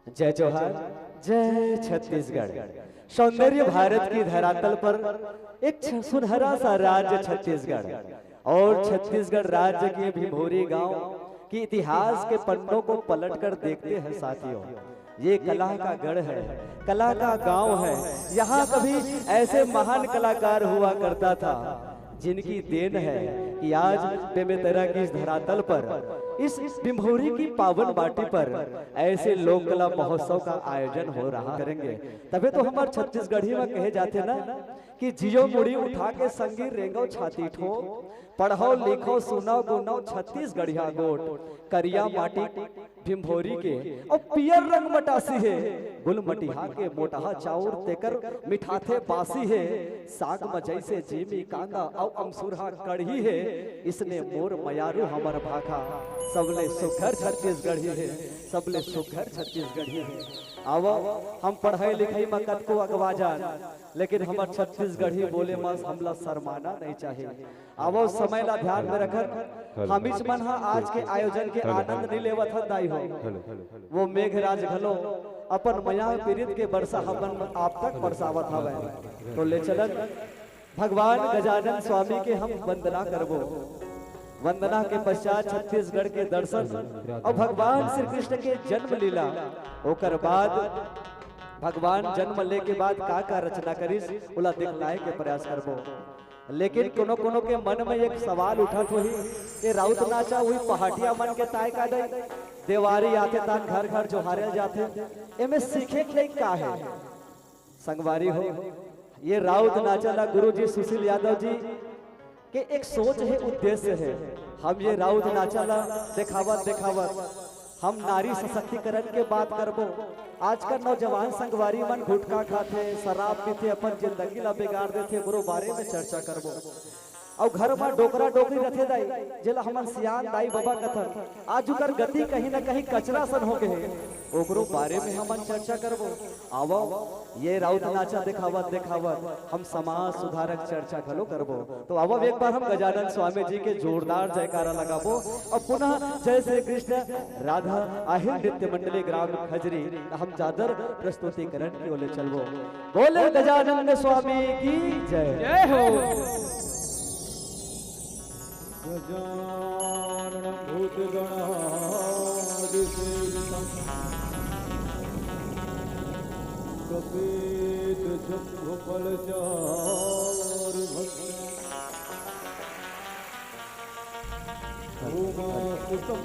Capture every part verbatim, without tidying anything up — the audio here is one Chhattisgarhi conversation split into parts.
जय जोहार, जय छत्तीसगढ़। सौंदर्य भारत की धरातल पर एक छ-, सुनहरा सा राज्य छत्तीसगढ़। और छत्तीसगढ़ राज्य के भिंभोरी गांव के इतिहास के पन्नों को पलट कर देखते हैं साथियों, ये कला का गढ़ है, कला का गांव है। यहाँ कभी ऐसे महान कलाकार हुआ करता था, जिनकी देन है कि आज बेमेतरा की इस धरातल पर, इस भिंभोरी की पावन माटी पर ऐसे लोक कला महोत्सव का आयोजन हो रहा करेंगे। तबे तो हमर छत्तीसगढ़ी में कहे जाथे ना कि जियो मुड़ी उठा के संगी रेंगो छाती ठोक, पढ़ो लिखो सुनो गुनो छत्तीसगढ़िया गोठ, करिया माटी भिंभोरी के अउ पियर रंग मटासी हे, गुलमटिहा के मोटहा चाउर तेकर मिठाथे बासी हे, साग म जइसे जीमी कांदा अउ अमसुरहा कढ़ी हे, इसने मोर मयारू हमर भाखा, सबले सुघर छत्तीसगढ़ी हे, सबले सुघर छत्तीसगढ़ी हे। आवो, हम पढ़ई लिखई म कतको अगवा जान, लेकिन हमर छत्तीसगढ़ी बोले म हमला शर्माना नहीं चाही। आवो, समय ला ध्यान में रखत, हमिच मन ह आज के आयोजन के आनंद नहीं लेवत हन दाई हो। वो मेघराज घलो अपन मया पीरित के बरसा हमन आप तक बरसावत हवय। तो ले चलत भगवान गजानन स्वामी के हम वंदना करबो। वंदना के पश्चात छत्तीसगढ़ के दर्शन अउ भगवान श्री कृष्ण के जन्म लीला, ओकर बाद भगवान जन्म ले के बाद का का रचना करिस, ओला दिखलाए के प्रयास करबो। लेकिन कोनो कोनो के मन में एक सवाल उठत होही, ये राउत नाचा उही पहाटिया मन के ताय का दई? देवारी आथे तान घर घर जोहारे जाथे, एमे सीखे के लइक का हे? संगवारी हो, ये राउत नाचा ला गुरु जी सुशील यादव जी के एक सोच हे, उद्देश्य हे। हम ये राउत नाचा ला देखावत देखावत हम नारी सशक्तिकरण के बात करबो। आजकल नौजवान संगवारी मन गुटखा खाथे, शराब पीथे, अपन जिंदगी ला बिगाड़ देथे, ओकरो बारे में चर्चा करबो। अउ घर म डोकरा डोकरी रथे दाई, जेला हमन सियान दाई बबा कथन, आज उकर गति कहीं न कहीं कचरा सन हो गए हे, ओकरो बारे में हमन चर्चा करबो। आवो, ये राउत नाचा देखावत देखावत हम समाज सुधारक चर्चा घलो करबो। तो आवो, एक बार हम गजानन स्वामी जी के जोरदार जयकारा लगाबो। अब पुनः जय श्री कृष्ण राधा आहिर नृत्य मंडली ग्राम खजरी हम जादर प्रस्तुतिकरण की ओले चलबो। बोले गजानन स्वामी की जय। जय हो। गजानन भूत गणादिसेवितम कपित जम्भ फलचार भक्षण उमासुतम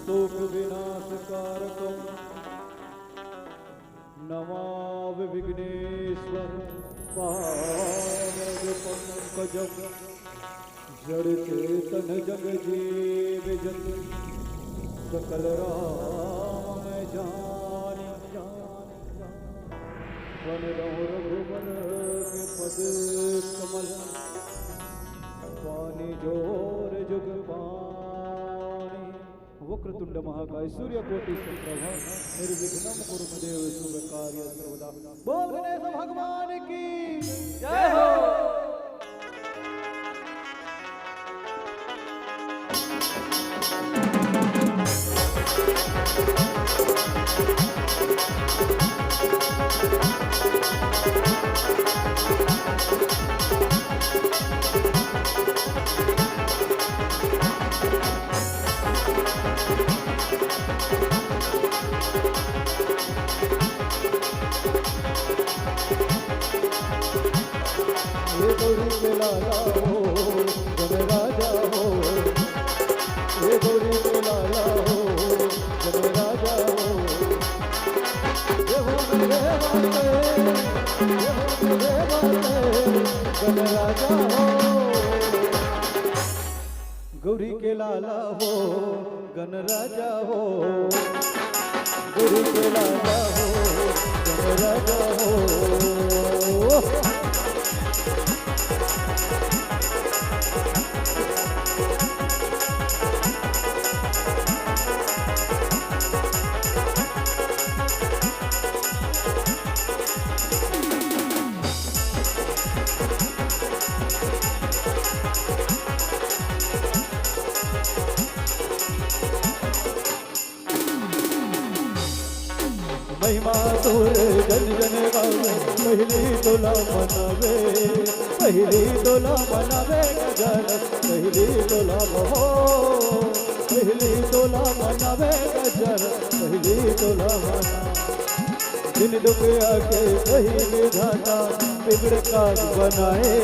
शोक विनाश कारकम नमामि विघ्नेश्वर पाद पंकजम। जड़ चेतन जग जीव जंतु सकल राम मैं जानी। बन रहूं रघुबर के पद कमल पानी जोर जुग पानी। वक्रतुंड महाकाय सूर्यकोटि संप्रभा निर्विघ्नं कुरु मदेव शुभ कार्य सर्वदा। बोल गणेश भगवान की जय हो। ये गौरी के लाला हो, गण राजा हो। ये गौरी के लाला हो, गण राजा हो। ये हो मेरे बाटे, ये हो मेरे बाटे, गण राजा हो। गौरी के लाला हो, गण राजा हो। गौरी के लाला हो, गण राजा हो। महिमा तोर जन जन गावे, पहिली तोला मनावे, पहिली तोला मनावे गजानन, पहिली तोला हो, पहिली तोला मनावे गजानन, पहिली तोला मना। दिन दुखिया के सही विधाता, बिगड़े काज बनाए,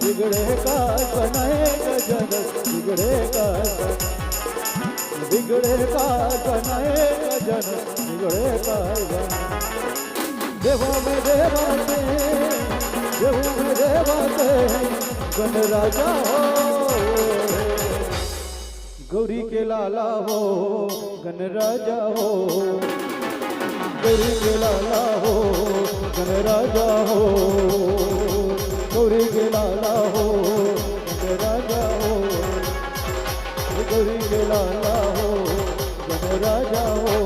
बिगड़े काज बनाए गजानन, बिगड़े काज बनाए। बिगड़े का जन, एक जन, बिगड़े का जन। देवों में देवा ते, देवों में देवा ते, गण राजा हो। गौरी के लाला हो, गण राजा हो। गौरी के लाला हो, गण राजा हो। गौरी के लाला हो, गण राजा हो। गौरी के लाला हो, गण राजा हो।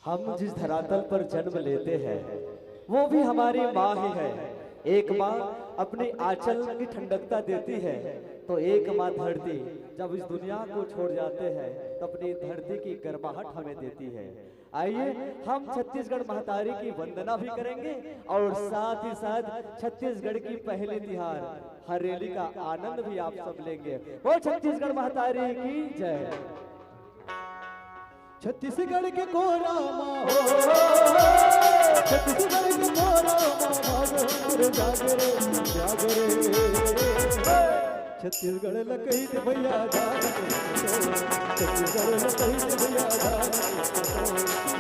हम जिस धरातल पर जन्म लेते हैं, वो भी हमारी माँ ही है। एक माँ अपने आंचल की ठंडकता देती है, तो एक माँ धरती जब इस दुनिया को छोड़ जाते हैं, तो अपनी धरती की गर्माहट हमें देती है। आइए, हम छत्तीसगढ़ महतारी की वंदना भी करेंगे और साथ ही साथ छत्तीसगढ़ की पहली तिहार हरेली का आनंद भी आप सब लेंगे। बोल छत्तीसगढ़ महतारी की जय। छत्तीसगढ़ के कोरा माँ हो, छत्तीसगढ़ के कोरा माँ, भाग हमर जागरे, जागरे। छत्तीसगढ़ ल कहिथे भैया धान के कटोरा, छत्तीसगढ़ ल कहिथे भैया धान के कटोरा,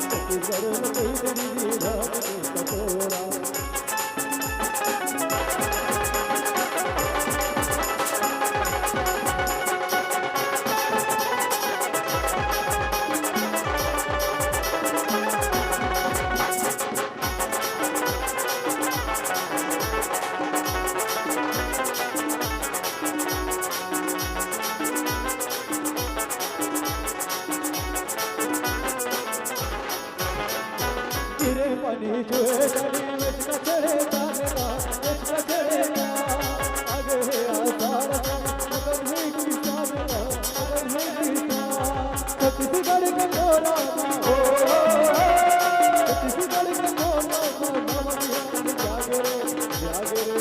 छत्तीसगढ़ ल कहिथे दीदी धान के कटोरा। गिरे पानी चुए गली में कचरे डालना, कचरे डालना। आगे है आषाढ़ का, मगन है किसान का, मगन है किसान। छत्तीसगढ़ के कोरा माँ हो, छत्तीसगढ़ के कोरा माँ, जागरे, जागरे।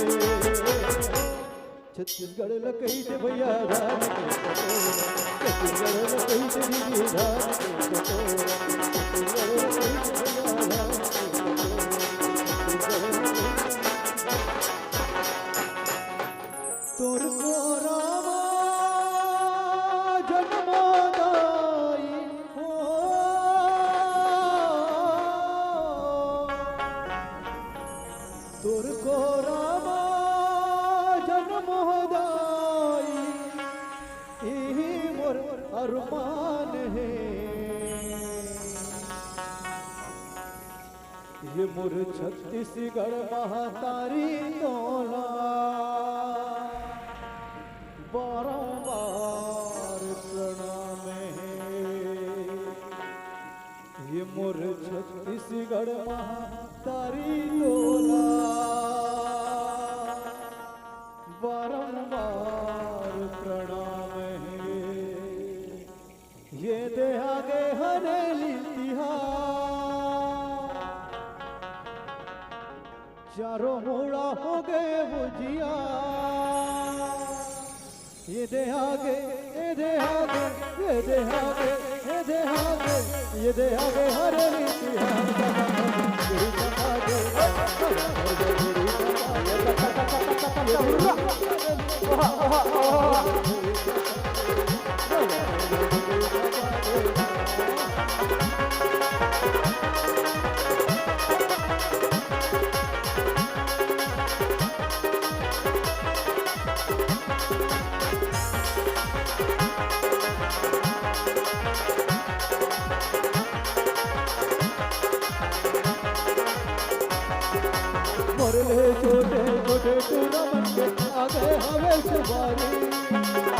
छत्तीसगढ़ ल कहिथे भैया धान के कटोरा, छत्तीसगढ़ ल कहिथे दीदी धान के कटोरा, छत्तीसगढ़ ल कहिथे भैया धान के कटोरा, छत्तीसगढ़ ल कहिथे। तोर कोरा म जनमो दाई हो। तोर कोरा म जनमो दाई, इही मोर अरमान हे। ये मोर छत्तीसगढ़ महतारी तोला बारंबार प्रणाम हे। ये मोर छत्तीसगढ़ महतारी तोला बारंबार प्रणाम हे। ये दे आगे हरेली तिहार, चारों मुड़ा हो गए बुझिया। ये दे आगे, ये दे आगे, ये दे आगे, ये दे आगे, ये दे आगे हरेली तिहार। मोर ले छोटे छोटे टूरा मन के आगे हवे सुवारी,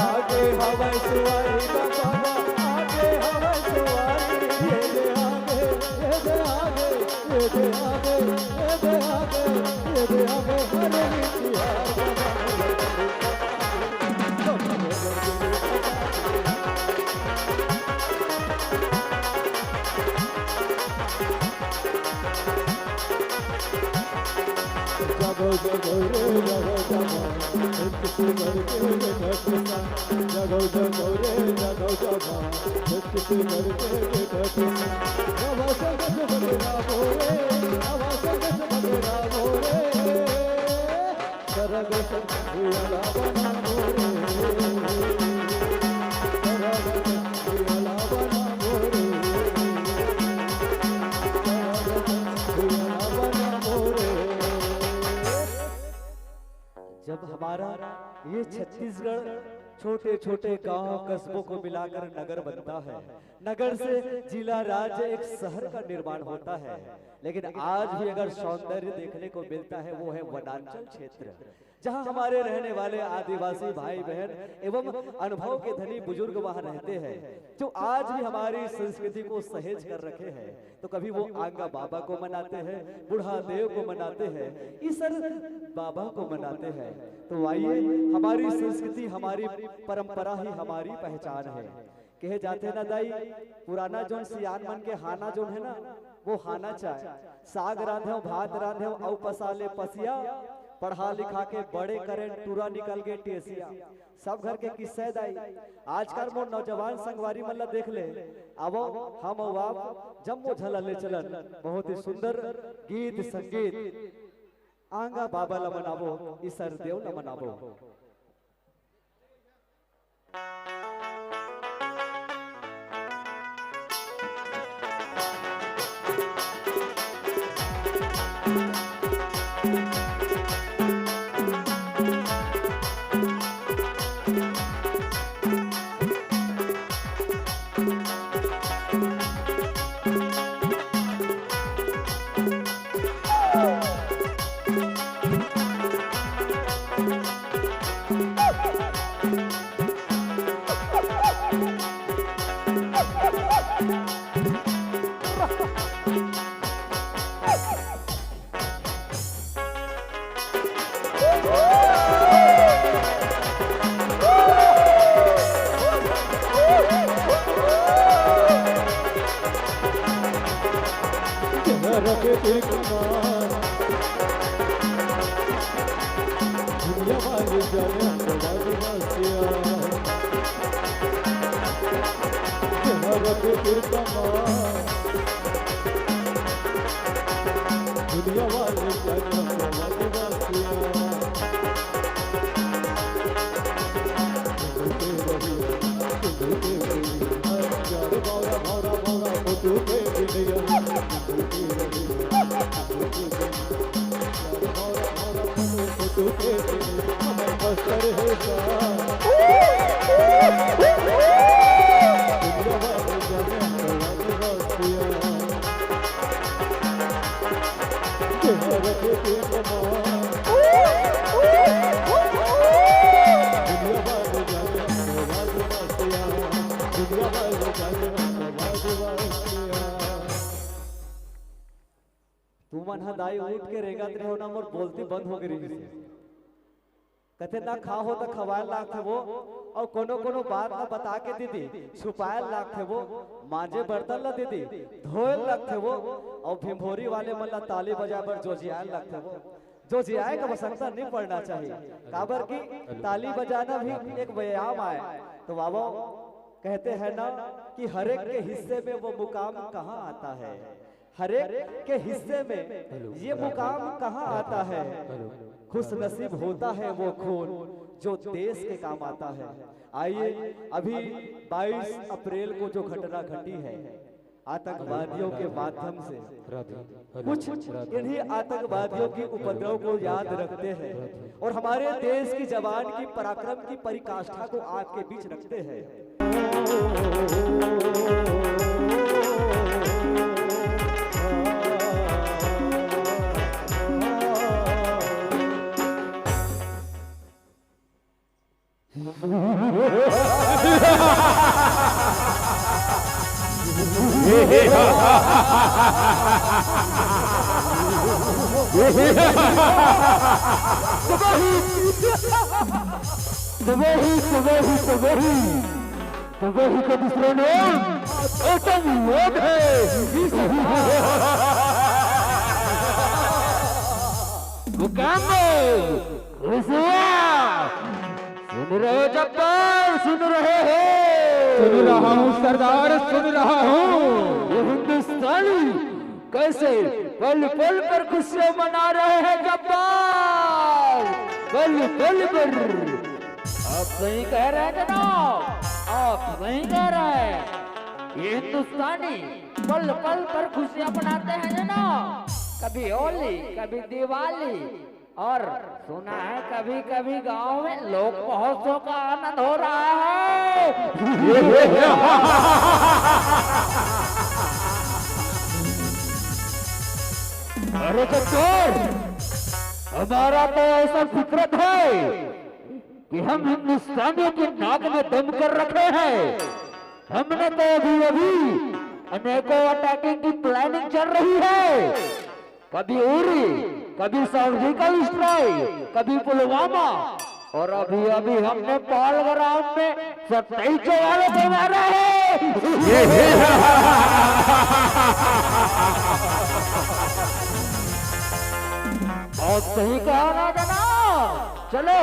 आगे हवे सुवारी का बाबा, आगे हवे सुवारी। ये दे आगे, ये दे आगे, ये दे आगे, ये दे आगे, ये दे आगे हरेली तिहार। जगो रे जगो जगो, छत्तीसगढ़ के बेटा किसान। जगो जगो रे जगो जगो, छत्तीसगढ़ के बेटा किसान। नवा संगत बगेरा बोरे, नवा संगत बगेरा बोरे। सरग संगत भुयला बना बोरे। सरग संगत भुयला बना बोरे। सरग संगत भुयला बना बोरे। जब हमारा ये छत्तीसगढ़ छोटे-छोटे गांव, कस्बों को मिलाकर नगर बनता है, नगर से जिला, राज्य, एक शहर का निर्माण होता है, लेकिन आज भी अगर सौंदर्य देखने को मिलता है, वो है वनांचल क्षेत्र, जहां हमारे रहने वाले आदिवासी भाई बहन एवं अनुभव के धनी बुजुर्ग वहां रहते हैं, जो आज भी हमारी संस्कृति को सहेज कर रखे हैं। तो कभी वो आंगा बाबा को मनाते हैं, बूढ़ा देव को मनाते हैं, ईसर बाबा को मनाते हैं। तो आइए, हमारी संस्कृति, हमारी परंपरा ही हमारी पहचान है। कहे जाथे ना दाई, पुराना जोन सियान मन के हाना जोन है ना, वो हाना चाहे। साग रांधेव, भात रांधेव, अउ पसा ले पसिया, पढ़ा लिखा के बड़े करेन, टूरा निकल गे टेसिया। सब घर के किस्सा हे दाई। आजकल मोर नौजवान संगवारी मन ला देख ले, आवो, हम अउ आप जम्मो झन ला ले चलन। बहुत ही सुंदर गीत संगीत। आंगा बाबा ला मनाबो, ईसर देव ला मनाबो। दुनिया वाले जाने अंगवाद वासिया। तेरा रब तिरकमा। दुनिया वाले जाने अंगवाद वासिया। तुमन ह दाई उठ के रेंगत रहे हो ना, मोर बोलती बंद हो गई रही। कथे ना खा हो त खवाए लागथे वो, अउ कोनो कोनो बात ला बता के दीदी छुपाए लागथे वो, मांजे बर्तन ला दीदी धोए लागथे वो, अउ भिंभोरी वाले मन ला ताली बजाए बर जोजियाए लागथे वो। जोजियाए का आवश्यकता नहीं पड़ना चाहिए, काबर कि ताली बजाना भी एक व्यायाम आए। तो बाबा कहते हैं ना कि हर एक के हिस्से में वो मुकाम कहाँ आता है, हर एक के हिस्से में ये मुकाम कहाँ आता है। खुश नसीब होता है वो खून जो देश के काम आता है। आइए, अभी बाईस अप्रैल को जो घटना घटी है, आतंकवादियों के माध्यम से कुछ इन्हीं आतंकवादियों के उपद्रव को याद रखते हैं और हमारे देश की जवान की पराक्रम की पराकाष्ठा को आपके बीच रखते हैं। तबाही, तबाही, तबाही, तबाही। तबाही का दूसरा नाम आतंकवाद है। मुकाम खुश हुआ। सुन रहे हो जब्बार, सुन रहे हो? सुन रहा हूँ सरदार, सुन रहा हूँ। ये हिंदुस्तानी कैसे पल पल पर खुशियां मना रहे हैं जब्बार, पल पल पर। आप सही कह रहे हैं जनाब, आप सही कह रहे हैं। ये हिंदुस्तानी पल पल पर खुशियां मनाते हैं जनाब। कभी होली, कभी दिवाली, और सुना है कभी कभी गांव में लोक महोत्सव का आनंद हो रहा है। अरे चतुर, हमारा तो ऐसा फितरत है कि हम हिंदुस्तानियों की नाक में दम कर रखे हैं। हमने तो अभी अभी अनेकों अटैकिंग की प्लानिंग चल रही है, कभी उरी, कभी सर्जिकल स्ट्राइक, कभी पुलवामा, और अभी अभी हमने पहलगाम में सत्ताईस वालों को मारा है। बहुत सही कहा राजा ना। चलो,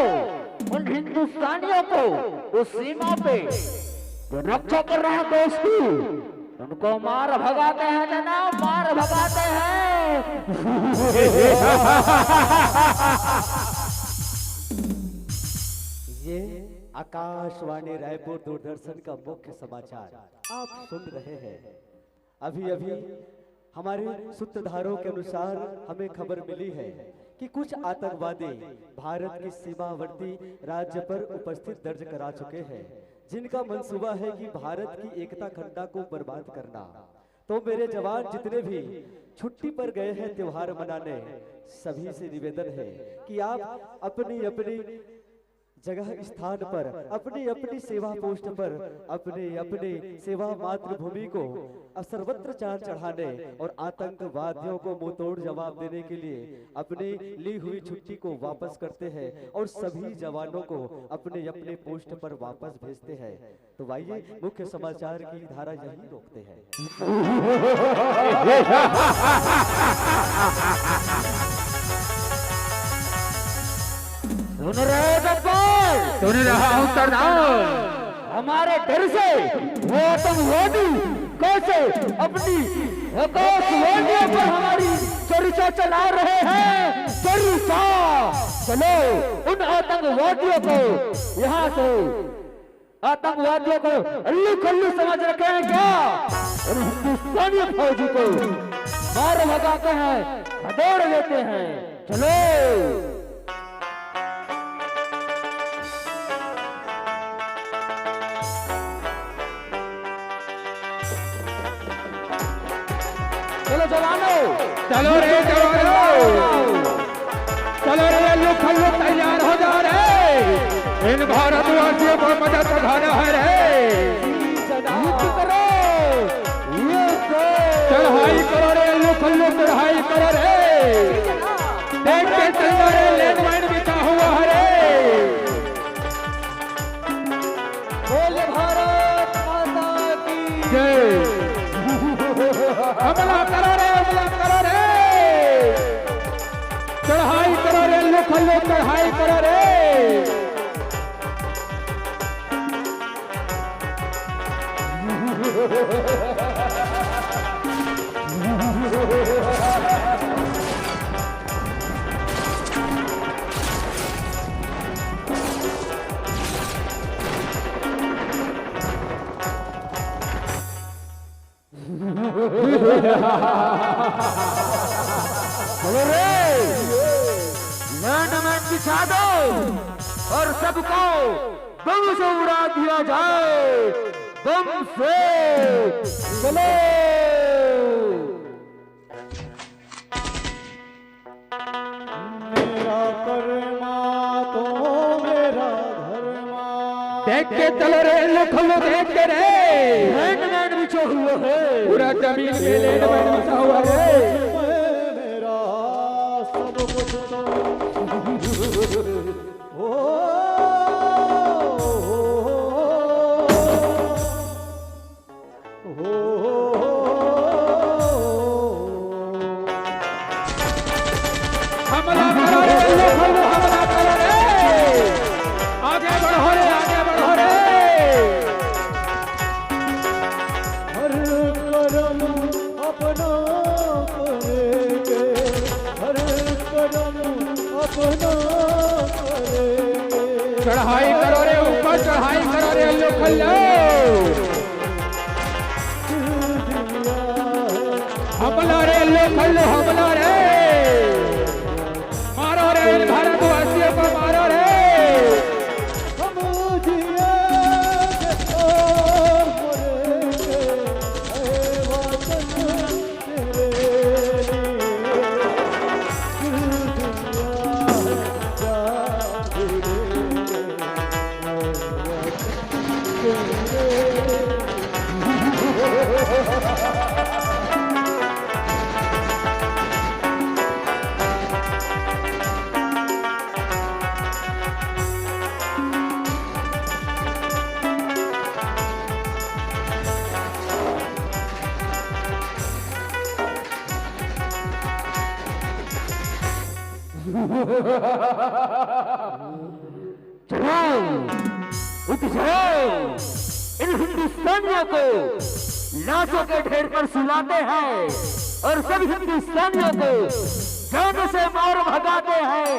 उन हिंदुस्तानियों को उस सीमा पे जो रक्षा कर रहे हैं देश की, उनको मार भगाते हैं जनाब, मार भगाते हैं। ये आकाशवाणी रायपुर दूरदर्शन का मुख्य समाचार आप सुन रहे हैं। अभी अभी हमारे सूत्रधारों के अनुसार हमें खबर मिली है कि कुछ आतंकवादी भारत की सीमावर्ती राज्य पर उपस्थित दर्ज करा चुके हैं, जिनका मंसूबा है कि भारत की एकता अखंडता को बर्बाद करना। तो मेरे जवान जितने भी छुट्टी पर गए हैं त्योहार मनाने, सभी से निवेदन है कि आप अपनी अपनी जगह स्थान पर, अपनी अपनी सेवा पोस्ट पर, अपने अपने सेवा मातृभूमि को सर्वत्र चांद चढ़ाने और आतंकवादियों को मुंहतोड़ जवाब देने के लिए अपनी ली हुई छुट्टी को वापस करते हैं और सभी जवानों को अपने अपने पोस्ट पर वापस भेजते हैं। तो आइए, मुख्य समाचार की धारा यहीं रोकते हैं। सुन रहे हो जब्बार? सुन रहा हूँ सरदार। हमारे डर से वो आतंकवादी कैसे अपनी आकाशवाणियों पर हमारी चर्चा चला रहे हैं, चर्चा। चलो, उन आतंकवादियों को यहाँ से आतंकवादियों को अल्लू खल्लू समझ रखे हैं क्या? और हिंदुस्तानी फौजी को मार भगाते हैं, खदेड़ देते हैं। चलो। चलो जवानों, चलो रे जवानों, चलो रे अल्लू खल्लू, तैयार हो जा रे। इन भारतवासियों को मजा चखाना है रे। युद्ध करो, युद्ध। चढ़ाई करो रे अल्लू खल्लू, चढ़ाई करो रे। देख के चलना रे, लैंडमाइन बिछा हुआ है रे। बोल भारत माता की जय। हमला करो रे, हमला करो रे। चढ़ाई करो रे, लुक लो, चढ़ाई करो रे। चलो रे, लैंडमाइन बिछा दो और सबको बम से उड़ा दिया जाए, बम से। चलो। मेरा कर्मा तो मेरा धर्मा। देख के चलो रे लखनऊ, देख के रे। लैंडमाइन बिछा हुआ है। पूरा जमीन में लैंडमाइन बिछा हुआ है। मेरा सब कुछ तो ओ, हमला करो हमला रे, लोखंड हमला रे। मारो रे, भारतवासियों को मारो रे। जलाओ, उठ जाओ, इन हिंदुस्तानियों को लाशों के ढेर पर सुलाते हैं और सब हिंदुस्तानियों को जान से मार भगाते हैं।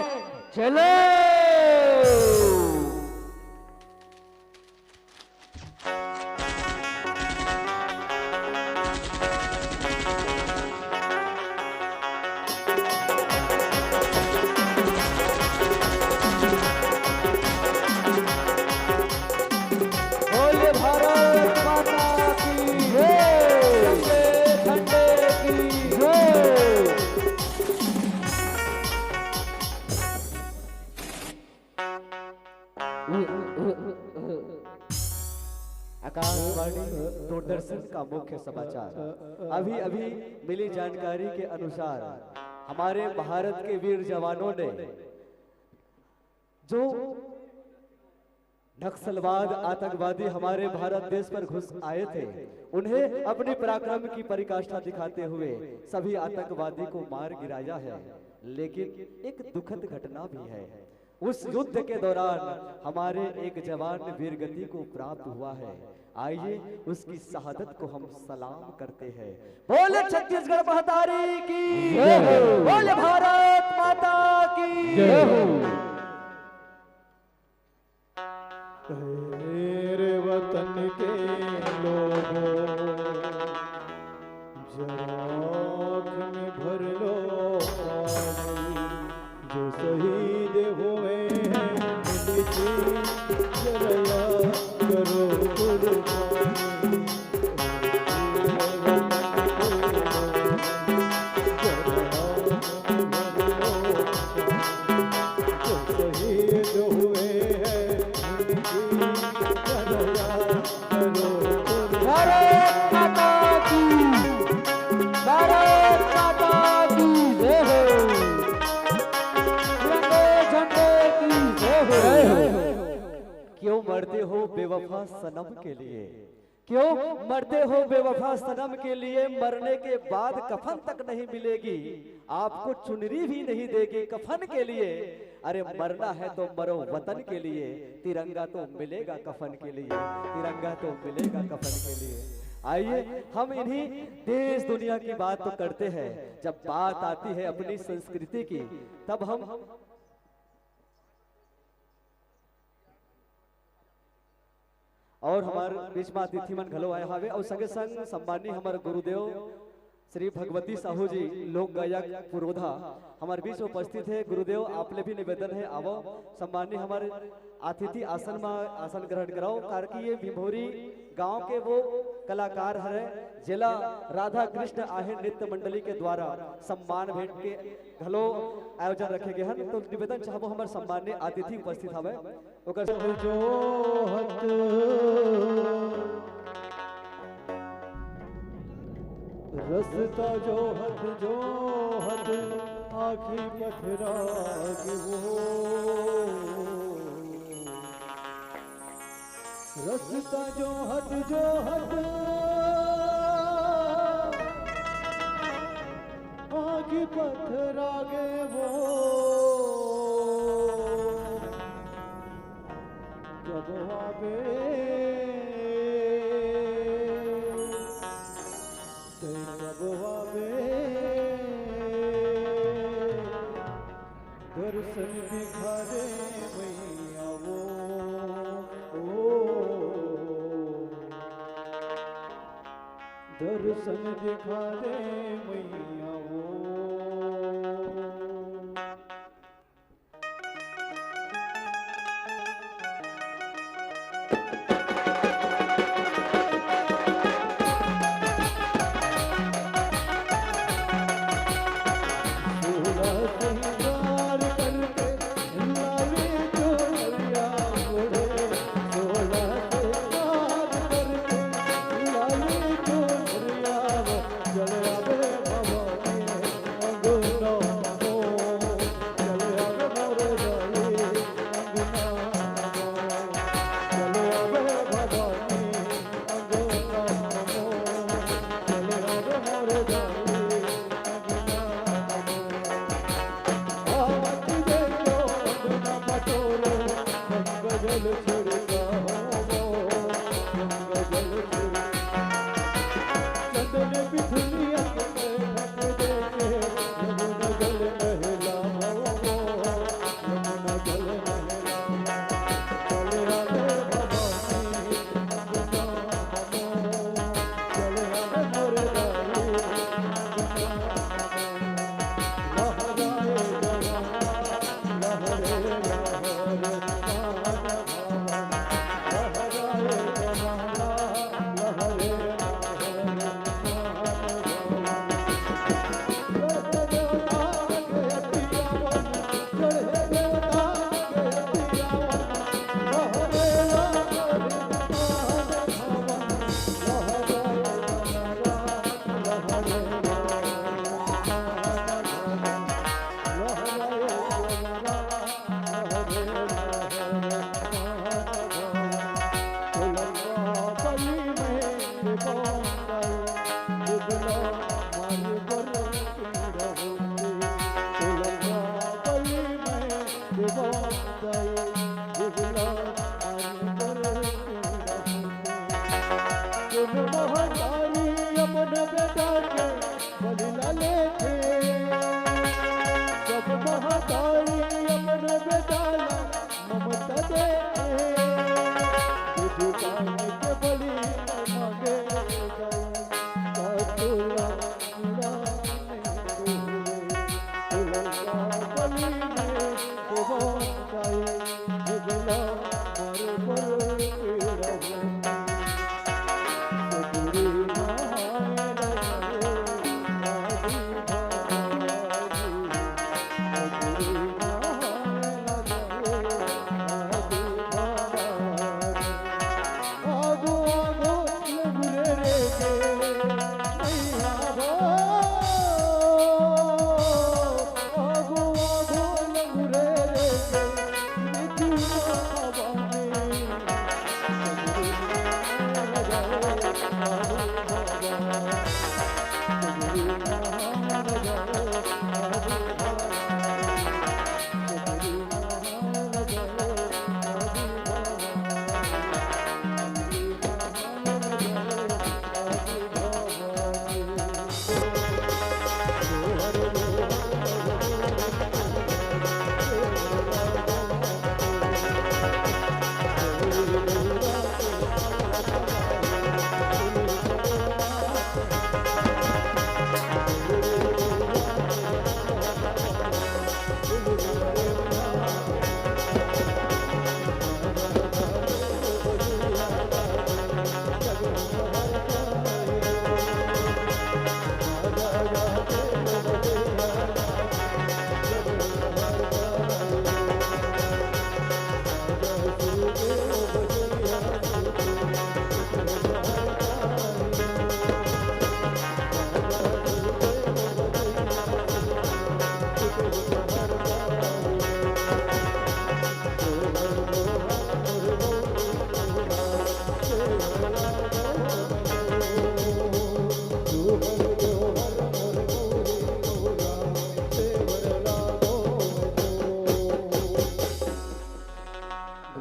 चलो। बोलिए भारत माता की जय। झंडे, झंडे की जय। आकाशवाणी दूरदर्शन का मुख्य समाचार। अभी अभी मिली जानकारी के अनुसार हमारे भारत के वीर जवानों ने जो नक्सलवाद आतंकवादी हमारे भारत देश पर घुस आए थे, उन्हें अपनी पराक्रम की पराकाष्ठा दिखाते हुए सभी आतंकवादी को मार गिराया है। लेकिन एक दुखद घटना भी है। उस युद्ध के दौरान हमारे एक जवान वीरगति को प्राप्त हुआ है। आइए उसकी शहादत को हम सलाम करते हैं। बोले छत्तीसगढ़ महतारी की जय हो। बोले भारत माता की जय हो। मेरे वतन के लोगों, जरा आँख में भर लो पानी, जो शहीद हुए हैं उनकी जरा याद करो कुर्बानी। जो शहीद हुए हैं उनकी जरा याद करो। भारत माता की, भारत माता की जय हो। तिरंगे झंडे की जय हो। क्यों मरते हो बेवफा सनम के लिए, क्यों मरते हो बेवफा सनम के लिए, मरने के बाद कफन तक नहीं मिलेगी, आपको चुनरी भी नहीं देगी कफन के लिए। अरे मरना है तो मरो वतन के लिए, तिरंगा तो मिलेगा कफन के लिए, तिरंगा तो मिलेगा कफन के लिए। आइए हम इन्हीं देश दुनिया की बात तो करते हैं, जब बात आती है अपनी संस्कृति की तब हम और हमर बीच में अतिथि मन घलो आए हावे और संगे संग सम्मानी हमर गुरुदेव श्री भगवती साहू जी, लोक गायक पुरोधा, हमर बीच में उपस्थित है। गुरुदेव, आप ले भी निवेदन है, आवो सम्मानी हमर अतिथि आसन में आसन ग्रहण कराओ, कारण कि ये भिंभौरी गांव के वो कलाकार हरे, जेला राधा कृष्ण आहे नृत्य मंडली के द्वारा सम्मान भेंट के घलो आयोजन रखे गए हैं। तो निवेदन चाहबो हमर सम्मान्य अतिथि उपस्थित हवे, ओकर जो हत रस्ता जो हत जो हत आँखी पथरा गे वो। रस्ता जो हत जो हत आँखी पथरा गे वो। कब आबे, तै कब आबे, दर्शन दिखा दे मैया वो। ओ, दर्शन दिखा दे मैया वो। सोलह श्रृंगार करके लाली चुनरिया ओढ़े, सोलह श्रृंगार करके लाली चुनरिया चल आवे भवानी अंगना। चल आवे मोरे लाली अंगना, चल आवे भवानी अंगना, चल आवे मोरे लाली अंगना। आरती देखो अंगना पटोरो, गंगा जल छिड़काओ, गंगा जल छिड़काओ। चंदन बिजुलिया के बैठक देखे, यमुना जल नहलाओ, यमुना जल नहलाओ। चले आवे भवानी अंगना हमो, चले आवे मोरे लाली अंगना हमो। लहराए गगन, लहरे लहरे मान भावन। लहराए गगन, लहरे लहरे मान भावन। महतारी अपन बेटा के बलि ला लेथे, सब महतारी अपन बेटा ला ममता देथे। दूध पानी के बलि मांगे दाई, का तोला मुड़ा में रोए। तुलसा बलि में देवा जाए, जिगला मर पर रहूं।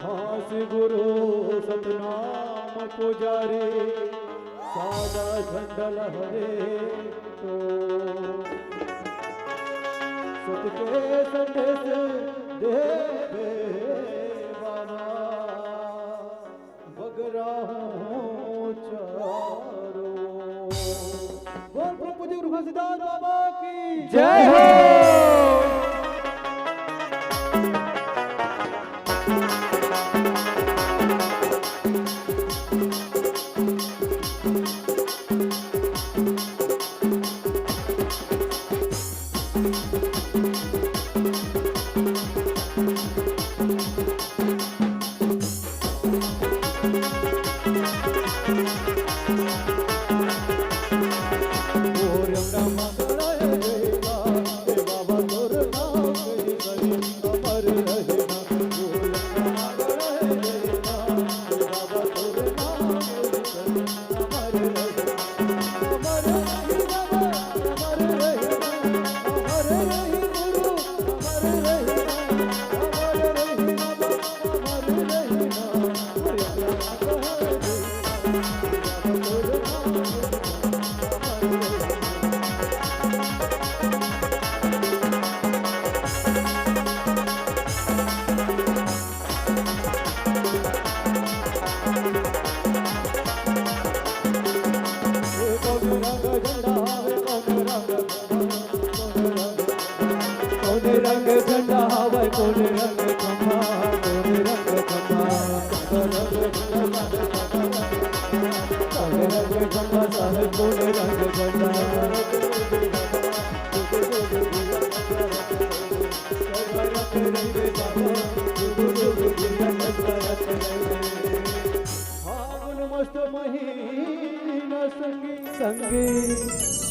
घास गुरु सतनाम पुजारी, सादा झंडा लहरे तो। सत के संदेश देवे वाला बगरा हूँ चारों। तुलसीदास बाबा की जय हो। कोन रंग झंडा हवय, कोन रंग खंभा, कोन रंग खंभा, कोन रंग खंभा साहब, कोन रंग झंडा। फागुन मस्त महीना संगी, संगी।